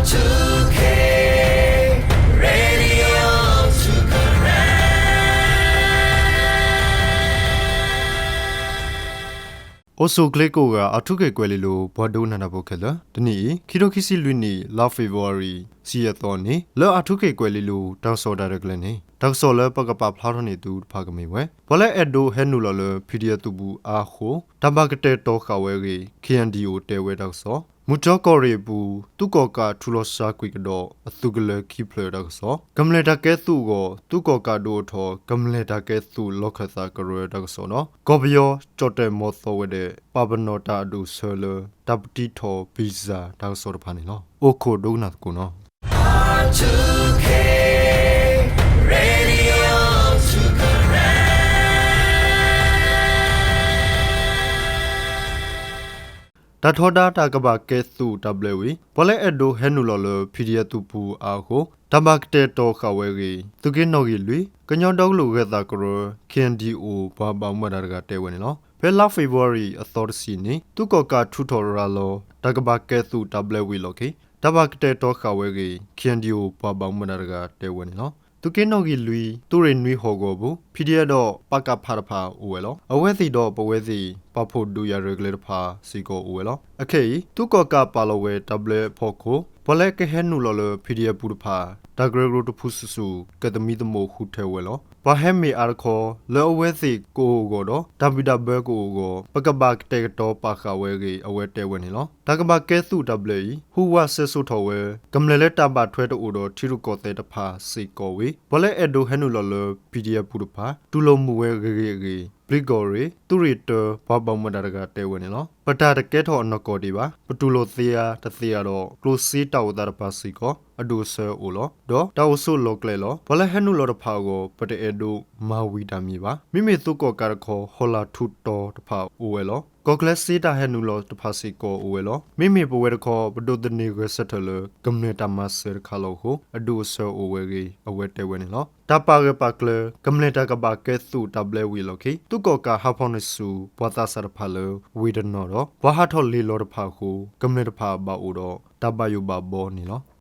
Radio အိၣ်ဆူၣ်ချ့ကိးဂၤ အၣ်ထူခ့ၣ်ကွဲၤလ့လိၤ ပှၤဒိကနၣ်တၢ်ဖိခဲလၢာ်, တနံၤအံၤ ခံထိခံဆံလွံၢ်နံၣ် လါ February ဆံယဲၢ်သီန့ၣ် လၢအၣ်ထူခ့ၣ်ကွဲၤလ့လိၤ တၢ်ကစီၣ်တၢ်ရဲၣ်တၢ်ကျဲၤန့ၣ် တၢ်ကစီၣ်လၢပကပာ်ဖျါထီၣ်န့ၢ်သုတဖၣ်ကမ့ၢ်ဝဲ ပှၤလၢအဲၣ်ဒိးဟဲနုာ်လီၤလၢ P D F သုးပူၤအါအဃိ တၢ်ဘၣ်ကတဲာ်ကတီၤဃာ်ဝဲအဂ့ၢ် K N D O တဲဝဲတၢ်ကစီၣ်, မုၢ်တြီၢ်ကီၢ်ရ့ၣ်အပူၤ သုးကီၣ်ကးထုးလီၤစှၤကွံာ်ကဒီးအသုးကလၢၤခံဖျၢၣ်တၢ်ကစီၣ်, ကမျၢၢ်တၢ်ကဲသုးအဂီၢ် သုးကီၣ်ကးဒုးအိၣ်ထီၣ် ကမျၢၢ်တၢ်ကဲသုးလီၢ်ခၢၣ်သးကရၢတၢ်ကစီၣ်ဒီး ကီၢ်ပယီၤကၠီၣ်တဲၣ်မီၤသီဝဲဒၣ် ပာ်ပနီၣ်တၢ်အဒိၣ်အဆၢလၢ တၢ်ပတံထီၣ် visa တၢ်ကစီၣ်တဖၣ်န့ၣ်လီၤ. အိၣ်ခိးဒိကနၣ်သကိးနီၣ်. Radio တၢ်ထီဒါတၢ်ကဘၣ်ကဲသုးတၢ်ဘျၢဝံၤ ပှၤလၢအဲၣ်ဒိးဟဲနုာ်လီၤလၢ P D F သုးပူၤအါအဃိ တၢ်ဘၣ်ကတဲာ်ကတီၤဃာ်ဝဲအဂ့ၢ် သုးက့နီၣ်ဂံၢ်လွံၢ် ကညီဒီကလုာ်ဂၢၤသးကရၢ K N D O ပှၤဘၣ်မူဘၣ်ဒါတဂၤတဲဝဲန့ၣ်လီၤ. ဖဲလါ February အသီတဆံန့ၣ် သုးကီၣ်ကးထုးထီၣ်ရၤလီၤ တၢ်ကဘၣ်ကဲသုးတၢ်ဘျၢဝံၤအလီၢ်ခံ တၢ်ဘၣ်ကတဲာ်ကတီၤဃာ်ဝဲအဂ့ၢ် K N D O ပှၤဘၣ်မူဘၣ်ဒါတဂၤတဲဝဲန့ၣ်လီၤ. သုးက့နီၣ်ဂံၢ်လွံၢ် သုးရ့ၣ်နွံဟီၣ်ကဝီၤပူၤ P D F ဒီး ပကဖ တဖၣ်အိၣ်ဝဲလီၤ. အဝဲသ့ၣ်ဒီးပဝဲသ့ၣ် ပာ်ဖှိၣ်ဒုးယၤရဲၣ်ကျဲၤတဖၣ်စ့ၢ်ကီးအိၣ်ဝဲလီၤ. အခဲအံၤ သုးကီၣ်ကးပာ်လီၤဝဲတၢ်ဘျၢအဖီခိၣ် ပှၤလၢကဟဲနုာ်လီၤလၢ P D F ပူၤတဖၣ် တၢ်ကရၢကရိတဖုဆူၣ်ဆူၣ် ကသမံသမိးဃုထၢဝဲလီၤ. ပှၤဟဲမ့ၢ်အါတခီ လၢအဝဲသ့ၣ်ကအိၣ်အဂီၢ်ဒီး တၢ်ဘံၣ်တၢ်ဘၢကအိၣ်အဂီၢ် ပကဘၣ်ကတဲာ်ကတီၤပာ်ဃာ်ဝဲအဂ့ၢ် အဝဲတဲဝဲန့ၣ်လီၤ. တၢ်ကဘၣ်ကဲသုးတၢ်ဘျၢအံၤ ဟူးဝးဆဲးစိာ်ထီၣ်ဝဲ ကမျၢၢ်လၢတၢ်ဘၣ်ထွဲတအိၣ်ဒီးထံရူၢ်ကီၢ်သဲးတဖၣ်စ့ၢ်ကီးဝံၤ ပှၤလၢအဲၣ်ဒိးဟဲနုာ်လီၤလၢ P D F ပူၤတဖၣ် တူၢ်လိာ်မုာ်ဝဲဂ့ၤဂ့ၤအဂ့ၢ် ပျံၤကီၢ်ရ့ၣ် သုးရ့ၣ်တၢ ပှၤဘၣ်မူဘၣ်ဒါတဂၤတဲဝဲန့ၣ်လီၤ. ပတၢ်တကဲထီၣ်အနီၢ်ကီၢ်ဒံးဘၣ်. ပတူၢ်လိာ်သ့ဧါတသ့ဧါဒီး ကျိၣ်စ့တၢ်အိၣ်သးတဖၣ်စ့ၢ်ကီး အဒိၣ်အဆၢအိၣ်လီၤ. ဒီးတၢ်အိၣ်ဆိးလီၢ်ကျဲလီၤ. ပှၤလၢဟဲနုာ်လီၤတဖၣ်အဂီၢ် ပတအဲၣ်ဒိးမၤဝံၤတၢ်မံၤဘၣ်. မ့မ့ၢ်သုးကီၣ်ကးတခီ ဟီၣ်လာ်ထူတီတဖၣ်အိၣ်ဝဲလီၤ. ကီၢ်ချၢစ့တၢ်ဟဲနုာ်လီၤတဖၣ်စ့ၢ်ကီးအိၣ်ဝဲလီၤ. မ့မ့ၢ်ပဝဲတခီ ပဒိးသန့ၤဂဲၤဆၢထၢၣ်လၢ ကမျၢၢ်တၢ်မၤစၢၤတခါလီၤအဃိ အဒိၣ်အဆၢအိၣ်ဝဲအဂ့ၢ် အဝဲတဲဝဲန့ၣ်လီၤ. တၢ်ပာ်ဂၢၢ်ပာ်ကျၢၤ ကမျၢၢ်တၢ်ကဘၣ်ကဲသုးတၢ်ဘျၢဝံၤအလီၢ်ခံ သုးကီၣ်ကးဟးဖီၣ်န့ၢ်ဆူၣ် ပှၤသးစၢ်တဖၣ်လၢဝ့ၢ်တနီၤဒီး ပှၤဟးထီၣ်လ့ၤလီၤတဖၣ်အဃိ ကမျၢၢ်တဖၣ်ဘၣ်အိၣ်ဒီး တၢ်ဘၣ်ယိၣ်ဘၣ်ဘီန့ၣ်လီၤ.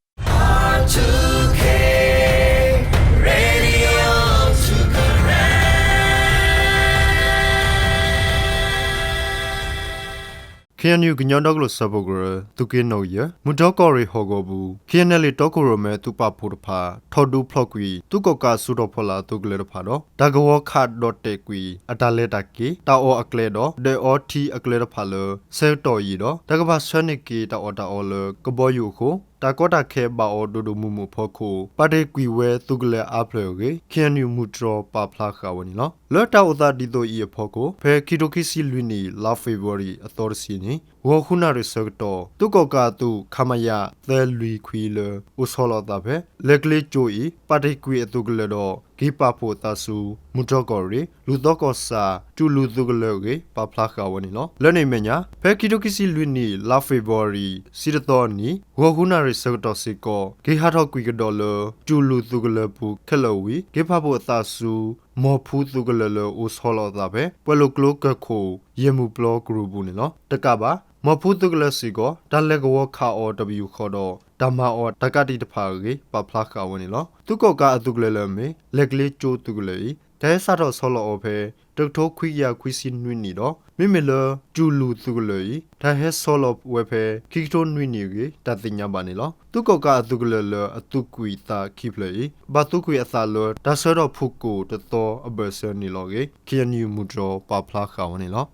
K N U ကညီဒီကလုာ်စၢဖှိၣ်ကရၢ သုးက့နီၣ်ဂံၢ်ယဲၢ် မုၢ်တြီၢ်ကီၢ်ရ့ၣ်ဟီၣ်ကဝီၤပူၤ K N L A တီခိၣ်ရိၣ်မဲသုးပာ်ဖှိၣ်တဖၣ် ထီၣ်ဒုးဖျိးကွံာ် သုးကီၣ်ကးအစုတီၤဖီလာ်အသုးကလၢၤတဖၣ်ဒီး တၢ်ကဝီၤခးဒီၣ်တဲာ်ကွံာ် အတၢ်လဲၤတၢ်က့ၤ တၢ်အီၣ်အကျဲဒီး ဒွဲၣ်အီထံအကျဲတဖၣ်လၢ ဆၢကတီၢ်အံၤဒီး တၢ်ကဘၣ်ဆှၢန့ၢ်က့ၤတၢ်အီၣ်တၢ်အီလၢကဘီယူၤအဃိ တၢ်ကီတၢ်ခဲဘၣ်အီၤဒိၣ်ဒိၣ်မုၢ်မုၢ်အဖီခိၣ် ပာ်တ့ၢ်ကွံာ်ဝဲသုးကလၢၤအါဖျၢၣ်အဂ့ၢ် K N U မုၢ်တြီၢ်ပာ်ဖျါဃာ်ဝဲန့ၣ်လီၤ. လၢတၢ်အိၣ်သးဒ်သိးအံၤအဖီခိၣ် ဖဲခံထိခံဆံလွံၢ်နံၣ် လါ February အသီတဆံန့ၣ် ဂီၤဃုနၣ်ရံၣ်ဆၢကတီၢ် သုးကီၣ်ကးအသုး ခမရ သၢလွံၢ်ခွံလၢ အိၣ်ဆီလီၤအသးဖဲ လဲၤကျ့ကၠိအံၤ ပာ်တ့ၢ်ကွံာ်အသုးကလၢၤဒီး က့ၤပာ်ဖှိၣ်အသးဆူ မုၢ်တြီၢ်ကီၢ်ရ့ၣ် လူၤသီကီၢ်ဆၣ် ကၠူလူၤသုးကလၢၤအဂ့ၢ် ပာ်ဖျါဃာ်ဝဲန့ၣ်လီၤ. လၢန့ၣ်အမဲာ်ညါ ဖဲခံထိခံဆံလွံၢ်နံၣ် လါ February ဆံတသီအနံၤ ဂီၤဃုနၣ်ရံၣ်ဆၢကတီၢ်စ့ၢ်ကီး က့ၤဟးထီၣ်ကွံာ်ကဒီးလၢ ကၠူလူၤသုးကလၢၤပူၤခဲလၢာ်ဝံၤ က့ၤပာ်ဖှိၣ်အသးဆူ မီၢ်ဖူသုးကလၢၤလၢအိၣ်ဆီလီၤအသးဖဲ ပှဲၤလိာ်ကျိကၢၢ်ခိၣ် ယဲၢ်မုၢ်ပျီကရူၢ်ပူၤန့ၣ်လီၤ. တကးဘၣ် မီၢ်ဖူသုးကလၢၤစ့ၢ်ကီး တၢ်လဲၤကဝီၤခးအီၤတပယူာ်ဃီဒီး တၢ်မၤအီၤတၢ်ကးတံာ်တဖၣ်အဂ့ၢ် ပာ်ဖျါဃာ်ဝဲန့ၣ်လီၤ. သုးကီၣ်ကးအသုးကလၢၤလၢအမ့ၢ် လဲၤကျ့ကၠိသုးကလၢၤအံၤ တၢ်ဟဲစးထီၣ်ဆီလီၤအီၤဖဲ တကထိခွံကယၤခွံဆံနွံနံၣ်ဒီး မ့မ့ၢ်လၢ ကၠူလူၤသုးကလၢၤအံၤ တၢ်ဟဲဆီလီၤဝဲဖဲ ခံကထိနွံနံၣ်အဂ့ၢ် တၢ်သ့ၣ်ညါဘၣ်န့ၣ်လီၤ. သုးကီၣ်ကးအသုးကလၢၤလၢအသူၣ်ကွံာ်သးခံဖျၢၣ်အံၤ ဘၣ်သူၣ်ကွံာ်အသးလၢ တၢ်ဆှၢထီၣ်ဖုၣ်ကိာ်တသီအဘၢၣ်စၢၤန့ၣ်လီၤအဂ့ၢ် K N U မုၢ်တြီၢ်ပာ်ဖျါဃာ်ဝဲန့ၣ်လီၤ.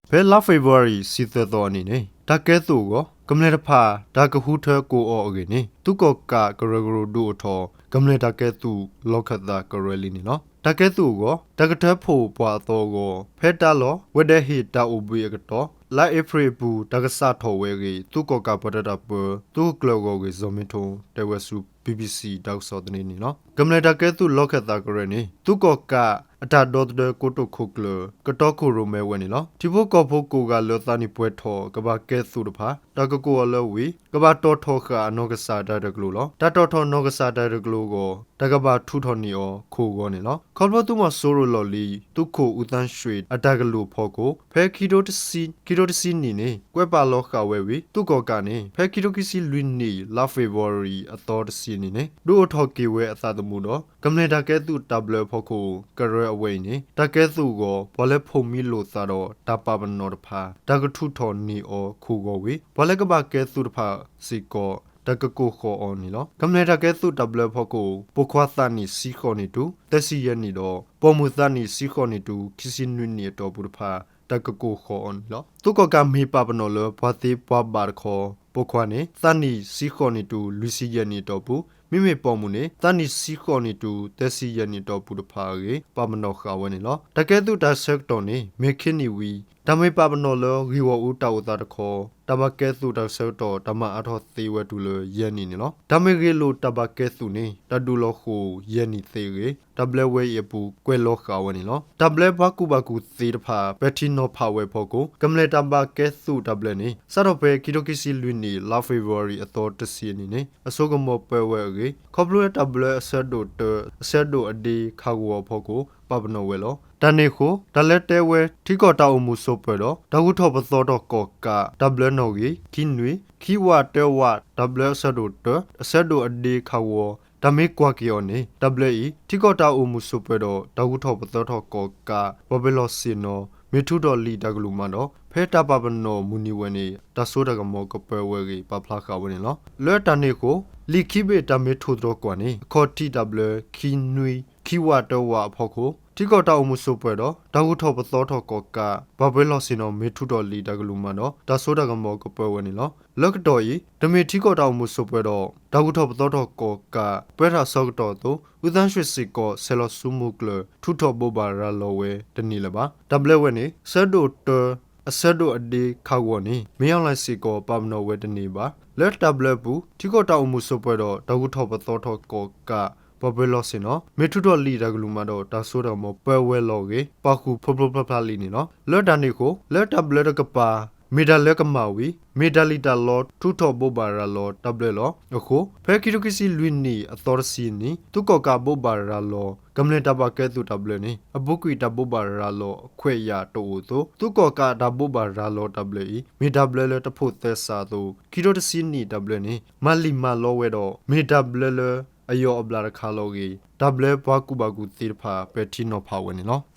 ဖဲလါ February ဆံသၢသီအနံၤန့ၣ် တၢ်ကဲသုးအဂီၢ် ကမျၢၢ်တဖၣ် တၢ်ကဟူထၢကိးအီၤအဂ့ၢ်န့ၣ် သုးကီၣ်ကးကရၢကရိဒုးအိၣ်ထီၣ် ကမျၢၢ်တၢ်ကဲသုးလီၢ်ခၢၣ်သးကရၢလံန့ၣ်လီၤ. တၢ်ကဲသုးအဂီၢ် တၢ်ကထၢဖှိၣ်ပှၤအသီအဂီၢ် ဖဲတၢ်လီၢ် ဝဲၤဒၢးဟ့ၣ်တၢ်အိၣ်ဘှံးအကတီၢ် လါအ့ဖြ့ၣ်အပူၤ တၢ်ကစးထီၣ်ဝဲအဂ့ၢ် သုးကီၣ်ကးပှၤတၢ်ပၢ သုးခိၣ်ကျၢၢ်အဂီၢ်ဂ့ၢ် စီၤမ့ထိ တဲဝဲဆူ B B C တၢ်ကစီၣ်သန့န့ၣ်လီၤ. ကမျၢၢ်တၢ်ကဲသုးလီၢ်ခၢၣ်သးကရၢန့ၣ် သုးကီၣ်ကး အတၢ်ဒီသဒၢကိတိာ်ခိၣ်ကျၢၢ် ကတီခိၣ်ရိၣ်မဲဝဲန့ၣ်လီၤ. ထံဖိကီၢ်ဖိကိးဂၤလၢသးနံၣ်ပှဲၤထီၣ် ကဘၣ်ကဲသုးတဖၣ် တၢ်ကကိးအီၤလၢဝံၤ ကဘၣ်တီၣ်ထီၣ်ဃာ်အနီၢ်ကစၢ်တၢ်ရဲၣ်တၢ်ကျဲၤလီၤ. တၢ်တီၣ်ထီၣ်နီၢ်ကစၢ်တၢ်ရဲၣ်တၢ်ကျဲၤအဂီၢ် တၢ်ကဘၣ်ထုးထီၣ်န့ၢ်အီၤခိၣ်ဂီၤန့ၣ်လီၤ. ခီဖျိသုးမီၤစိရိၤလီၢ်လံၤ သုးခိၣ်အူသန်းရွှေ အတၢ်ကလုၢ်အဖီခိၣ် ဖဲခံထိတဆံ ခံထိတဆံနံၣ်န့ၣ် ကွဲးပာ်လီၤဃာ်ဝဲဝံၤ သုးကီၣ်ကးန့ၣ် ဖဲခံထိခံဆံလွံၢ်နံၣ် လါဖ့ၤဘြူၤအါရံၤ အသီတဆံနံၤန့ၣ် ဒုးအိၣ်ထီၣ်က့ၤဝဲအသးသမူဒီး ကမျၢၢ်တၢ်ကဲသုးတၢ်ဘျၢအဖီခိၣ် ကရၢအဝဲအံၤန့ၣ် တၢ်ကဲသုးအဂီၢ် ပှၤလၢဖိးမံလိာ်သးဒီးတၢ်ပာ်ပနီၣ်တဖၣ် တၢ်ကထုးထီၣ်န့ၢ်အီၤခိၣ်ဂီၤဝံၤ ပှၤလၢကဘၣ်ကဲသုးတဖၣ်စ့ၢ်ကီး တၢ်ကကိးဃီၤအီၤန့ၣ်လီၤ. ကမျၢၢ်တၢ်ကဲသုးတၢ်ဘျၢအဖီခိၣ် ပိာ်ခွါသးနံၣ်ဆံဃိးနံၣ်တုၤ သၢဆံယဲၢ်နံၣ်ဒီး ပိာ်မုၣ်သးနံၣ်ဆံဃိးနံၣ်တုၤ ခံဆံနွံနံၣ်အတီၢ်ပူၤတဖၣ် တၢ်ကကိးဃီၤအီၤန့ၣ်လီၤ. သုးကီၣ်ကးမ့ၢ်ပာ်ပနီၣ်လၢပှၤသ့ပှၤဘၣ်တခီ ပိာ်ခွါန့ၣ် သးနံၣ်ဆံဃိးနံၣ်တုၤ လွံၢ်ဆံယဲၢ်နံၣ်အတီၢ်ပူၤ, မ့မ့ၢ်ပိာ်မုၣ်န့ၣ် သးနံၣ်ဆံဃိးနံၣ်တုၤ သၢဆံယဲၢ်နံၣ်အတီၢ်ပူၤတဖၣ်အဂ့ၢ် ပာ်ပနီၣ်ဃာ်ဝဲန့ၣ်လီၤ. တၢ်ကဲသုးတၢ်ဆၢကတီၢ်န့ၣ် မ့ၢ်ခံနံၣ်ဝံၤ တၢ်မ့ၢ်ပာ်ပနီၣ်လၢဂ့ၢ်ဂီၢ်အူတၢ်အိၣ်သးတခီ တၢ်ဘၣ်ကဲသုးတၢ်ဆၢကတီၢ် တၢ်မၤအါထီၣ်သ့ဝဲတုၤလၢယဲၢ်နံၣ်န့ၣ်လီၤ. တၢ်မ့ၢ်ဂ့ၢ်လိာ်တၢ်ဘၣ်ကဲသုးန့ၣ် တၢ်ဒုးလီၤဃိာ်ယဲၢ်နံၣ်သ့အဂ့ၢ် တၢ်ဘျၢဝဲအံၤအပူၤ ကွဲးလီၤဃာ်ဝဲန့ၣ်လီၤ. တၢ်ဘျၢပှၤကူၣ်ဘၣ်ကူၣ်သ့တဖၣ် ပဲာ်ထံနီၤဖးဝဲအဖီခိၣ် ကမျၢၢ်တၢ်ဘၣ်ကဲသုးတၢ်ဘျၢန့ၣ် စးထီၣ်ဖဲခံထိခံဆံလွံၢ်နံၣ် လါဖ့ၤဘြူၤအါရံၤ အသီတဆံနံၤန့ၣ် အစိကမီၤပၢဝဲအဂ့ၢ် ခီဖျိလၢတၢ်ဘျၢအဆၢဒိၣ်တၢ အဆၢဒိၣ်အဒ့ခးဂီၤအဖီခိၣ် ပာ်ပနီၣ်ဝဲလီၤ. တၢ်န့ၣ်အဃိ တၢ်လၢတဲဝဲ ထံကီၢ်တၢ်အိၣ်မူဆိးပၢၤဒီး တၢ်ဂုၤထီၣ်ပသီထီၣ်ကီၣ်ကး တၢ်ဘျၢနီၣ်ဂံၢ် ခံနွံ ခံဝးတၢဝး တၢ်ဘျၢအဆၢဒိၣ်တၢ အဆၢဒိၣ်အဒ့ခးဂီၤ တၢ်မ့ၢ်ကွၢ်က့ၤအီၤန့ၣ် တၢ်ဘျၢအံၤ ထံကီၢ်တၢ်အိၣ်မူဆိးပၢၤဒီး တၢ်ဂုၤထီၣ်ပသီထီၣ်ကီၣ်ကး ပှၤပၢၤလီၢ်ဆ့ၣ်နီၤ မ့ၢ်ထုးထီၣ်လံာ်တၢ်ကလုၢ်မးဒီး ဖဲတၢ်ပာ်ပနီၣ်မုၢ်နံၤဝဲန့ၣ် တၢ်စိတၢ်ကမီၤကပၢဝဲအဂ့ၢ် ပာ်ဖျါဃာ်ဝဲန့ၣ်လီၤ. လၢတၢ်န့ၣ်အဃိ လံာ်ခံဘ့ၣ်တၢ်မ့ၢ်ထိၣ်သတြီၤကွၢ်န့ၣ် အခီၣ်ထံးတၢ်ဘျၢ ခံနွံ ခံဝးတၢဝးအဖီခိၣ် ထံကီၢ်တၢ်အိၣ်မူဆိးပၢၤဒီး တၢ်ဂုၤထီၣ်ပသီထီၣ်ကီၣ်ကး ပှၤပၢၤလီၢ်ဆ့ၣ်နီၤ မ့ၢ်ထုးထီၣ်လံာ်တၢ်ကလုၢ်မးဒီး တၢ်စိတၢ်ကမီၤကပၢဝဲန့ၣ်လီၤ. လၢကတီၢ်အံၤ တမ့ၢ်ထံကီၢ်တၢ်အိၣ်မူဆိးပၢၤဒီး တၢ်ဂုၤထီၣ်ပသီထီၣ်ကီၣ်ကး ပၢတၢ်ဆၢကတီၢ်အသိး အူသန်းရွှေစ့ၢ်ကီး ဆဲးလီၤစုမုၢ်ကျၢၢ် ထုးထီၣ်ဘိးဘၣ်ရၤလီၤဝဲတန့ၢ်လၢၤဘၣ်. တၢ်ဘျၢဝဲန့ၣ် ဆၢဒိၣ်တၢ အဆၢဒိၣ်အဒ့ခးဂီၤန့ၣ် မ့ၢ်အီၣ်လဲၣ်စ့ၢ်ကီး ပာ်ပနီၣ်ဝဲတန့ၢ်ဘၣ်. လၢတၢ်ဘျၢအပူၤ ထံကီၢ်တၢ်အိၣ်မူဆိးပၢၤဒီး တၢ်ဂုၤထီၣ်ပသီထီၣ်ကီၣ်ကး ပှၤပၢၤလီၢ်ဆ့ၣ်နီၤ မ့ၢ်ထုးထီၣ်လံာ်တၢ်ကလုၢ်မးဒီး တၢ်စိတၢ်ကမီၤပၢဝဲလီၤအဂ့ၢ် ပာ်ဃုာ်ဖျိဖျိဖျါဖျါလံန့ၣ်လီၤ. လၢတၢ်န့ၣ်အဃိ လၢတၢ်ဘျၢတကပၤ မ့ၢ်တၢ်လၢကမၣ်ဝံၤ မ့ၢ်တၢ်လံၣ်တၢ်လီထုးထီၣ်ဘိးဘၣ်ရၤလီၤတၢ်ဘျၢလီၤ. အဃိ ဖဲခံထိခံဆံလွံၢ်နံၣ် အသီတဆံနံၤ သုးကီၣ်ကးဘိးဘၣ်ရၤလီၤ ကမျၢၢ်တၢ်ဘၣ်ကဲသုးတၢ်ဘျၢန့ၣ် အပူၤကွံာ်တၢ်ဘိးဘၣ်ရၤလီၤအခွဲးအယာ်တအိၣ်အသိး သုးကီၣ်ကးတၢ်ဘိးဘၣ်ရၤလီၤတၢ်ဘျၢအံၤ မ့ၢ်တၢ်ဘျၢလၢတဖိးသဲစးအသိး ခံထိတဆံနံၣ်တၢ်ဘျၢန့ၣ် မၤလံာ်မၤလီဝဲဒီး မ့ၢ်တၢ်ဘျၢလၢအယီၢ်အဘျၣ်တခါလီၤအဂ့ၢ် တၢ်ဘျၢပှၤကူၣ်ဘၣ်ကူၣ်သ့တဖၣ် ပဲာ်ထံနီၤဖးဝဲန့ၣ်လီၤ.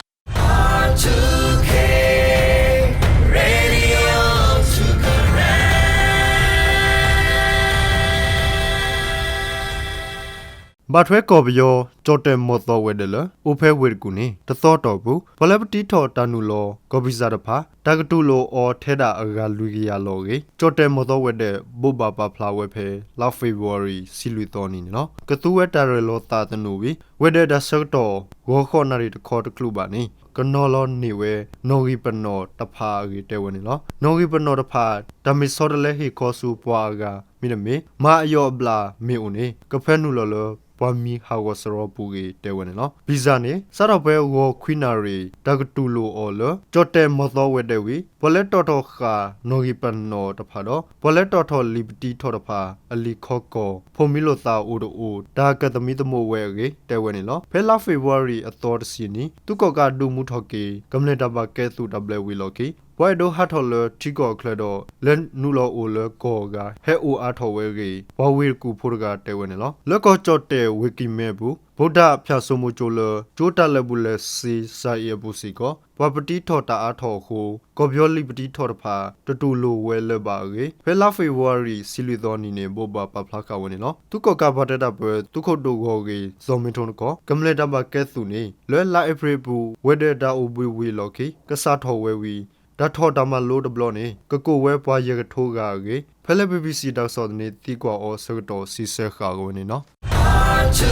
ဘၣ်ထွဲကီၢ်ပယီၤ ကၠီၣ်တဲၣ်မီၢ်သီဝဲၤဒၢးလၢ အိၣ်ဖဲဝ့ၢ်တကူၣ်န့ၣ် တသီအတီၢ်ပူၤ ပှၤလၢပတံထီၣ်တၢ်နုာ်လီၤ ကီၢ်ပံၣ်စၢ်တဖၣ် တၢ်ကတူၢ်လိာ်အီၤထဲဒၣ်အဂၤလွံၢ်ကယၤလီၤအဂ့ၢ် ကၠီၣ်တဲၣ်မီၢ်သီဝဲၤဒၢး ဘိးဘၣ်ပာ်ဖျါဝဲဖဲ လါဖ့ၤဘြူၤအါရံၤ ဆံလွံၢ်သီနံၤန့ၣ်လီၤ. ကသူဝဲတၢ်ရဲၣ်လီၤသးသနူဝံၤ ဝဲၤဒၢးတၢ်ဆၢကတီၢ် ဂီၤဃိးနၣ်ရံၣ်တခီတချုးဘၣ်န့ၣ် ကနီၤလီၤန့ၢ်ဝဲ နီၣ်ဂံၢ်ပနီၣ်တဖၣ်အဂ့ၢ်တဲဝဲန့ၣ်လီၤ. နီၣ်ဂံၢ်ပနီၣ်တဖၣ် တၢ်မ့ၢ်ဆီတလဲဟ့ၣ်ခီဆူပှၤအဂၤမ့တမ့ၢ် မၤအယီၢ်အဘျၣ်မ့ၢ်အိၣ်န့ၣ် ကဖၢနုာ်လီၤလၢ ပှၤမံၤဟးဂီၤစရီပူၤအဂ့ၢ်တဲဝဲန့ၣ်လီၤ. ပံၣ်စၢ်န့ၣ် စးထီၣ်ဖဲဂီၤခွံနၣ်ရံၣ် တၢ်ကတူၢ်လိာ်အီၤလၢ ကၠီၣ်တဲၣ်မီၢ်သီဝဲၤဒၢးဝံၤ ပှၤလၢတီၣ်ထီၣ်ဃာ်နီၣ်ဂံၢ်ပနီၣ်တဖၣ်ဒီး ပှၤလၢတီၣ်ထီၣ်လံာ်ပတံထီၣ်တဖၣ် အလံာ်ခီကီၢ် ဖိးမံလိာ်သးအိၣ်တအိၣ် တၢ်ကသမံသမိးဝဲအဂ့ၢ်တဲဝဲန့ၣ်လီၤ. ဖဲလါဖ့ၤဘြူၤအါရံၤအသီတဆံနံၤ သုးကီၣ်ကးဒုးမူထီၣ်က့ၤ ကမျၢၢ်တၢ်ဘၣ်ကဲသုးတၢ်ဘျၢဝံၤအလီၢ်ခံ ပှၤအဲၣ်ဒိးဟးထီၣ်လၢထံကီၢ်အချၢဒီး လဲၤနုာ်လီၤအိၣ်လၢကီၢ်အဂၤ ဟဲအိၣ်အါထီၣ်ဝဲအဂ့ၢ် ပှၤဝ့ၢ်တကူၣ်ဖိတဂၤတဲဝဲန့ၣ်လီၤ. လၢကီၢ်ကၠီၣ်တဲၣ်ဝ့ၢ်ကံၢ်မဲအပူၤ ဗုဒ္ဓဘာသာ ဆိမိၤကၠိလၢ ကၠိတၢ်လၢာ်ဘူၣ်လၢာ်စ့ စၤအံၤအပူၤစ့ၢ်ကီး ပှၤပတံထီၣ်တၢ်အါထီၣ်အဃိ ကီၢ်ပယီၤလံာ်ပတံထီၣ်တဖၣ် တတူၢ်လိာ်ဝဲလၢၤဘၣ်အဂ့ၢ် ဖဲလါဖ့ၤဘြူၤအါရံၤ ဆံလွံၢ်သီနံၤန့ၣ် ဘိးဘၣ်ပာ်ဖျါဃာ်ဝဲန့ၣ်လီၤ. သုးကီၣ်ကးပှၤတဲတၢ်ပၢ သုးခိၣ်ဒိၣ်ဂီၢ်ဂ့ၢ် စီၤမ့ထိနကီၢ် ကမျၢၢ်တၢ်ဘၣ်ကဲသုးန့ၣ် လၢလါအ့ဖြ့ၣ်အပူၤ ဝဲၤဒၢးတၢ်အိၣ်ဘှံးဝံၤအလီၢ်ခံ ကစးထီၣ်ဝဲဝံၤ တၢ်ထီၣ်တၢ်မၤလိတဘျီန့ၣ် ကကိးဝဲပှၤယဲၢ်ကထိဂၤအဂ့ၢ် ဖဲလၢ ဘံဘံစံၣ် တၢ်ကစီၣ်သန့သံကွၢ်အီၤအဆၢကတီၢ် စံးဆၢဃာ်ဝဲန့ၣ်လီၤ.